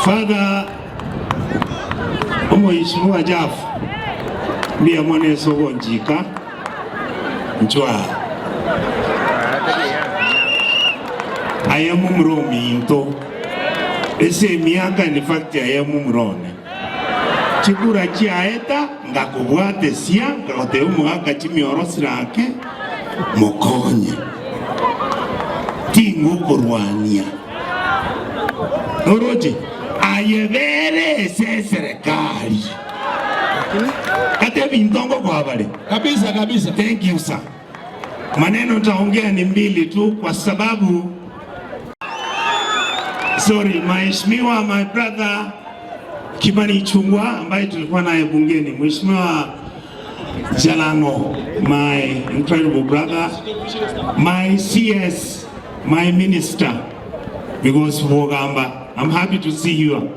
Father omoisimwa Jafu, mbuya mono ase ogonchika inchwe aa. Aye momura ominto, ase emiaka in fact aye momura one. Chikura chiaeta ngakobwatesia nkagotebia omogaka chimioro sirake mokonye. Tingokorwania. Noroche? Aye bere ase eserekari. Kata ebinto ngokoa bare. Kabisa kabisa. Thank you sir. Maneno nitaongea ni mbili tu kwa sababu sorry, mheshimiwa my brother Kimani Ichung'wa ambaye tulikuwa naye bungeni, mheshimiwa Jalango, my incredible brother, my CS, my minister, because Bogamba, I'm happy to see you.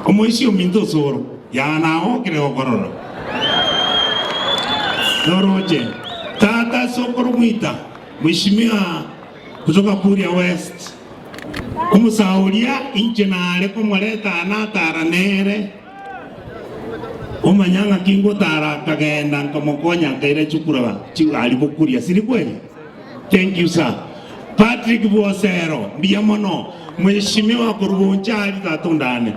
Omoisia ominto osoro, yaa nagokire gokorora. Noroche, tata sokoro mwita, mheshimiwa kutoka Kuria West, omosae oria inche nare komoreta aa natara nere, Omanya ng'aki ngotara akagenda nkamokonya nkaira chikuraba chigari bokuria siri kweli? Thank you sir. Patrick Bwosero mbuya mono mheshimiwa korwa Bonchari tata ondane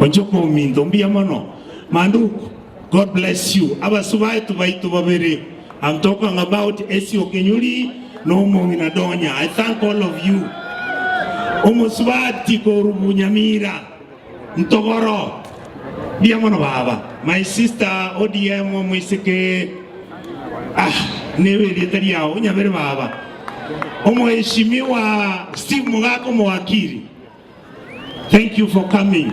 onchoka ominto mbuya mono Manduku God bless you abasubaetu baito babere I'm talking about Esio Kinyuri na omong'ina Donya I thank all of you omosubati korwa Bunyamira Ntogoro mbuya mono baba. My sister ODM omoiseke ah nebe erieta riao onyabere baba. Omoheshimiwa Steve Mogaka omowakiri thank you for coming.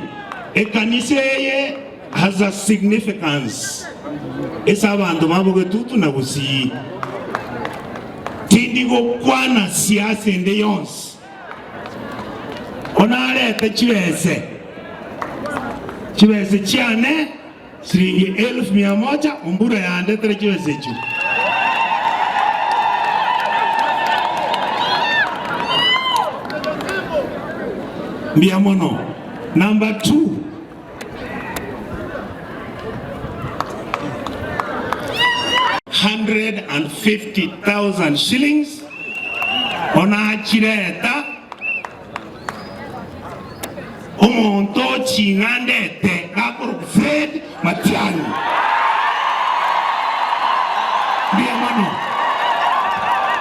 Ekanisa eye has a significance ase abanto ba Bogetutu na Gusii. Tindi gokwana siasa ende yonsi. Onarete chibese, chibese chiane siringi elfu mia moja, ombura yandetere chibese echio. Mbuya mono. Number two. 150,000 shillings onachireta omonto oching'andete gakorokwa Fred Matiang'i.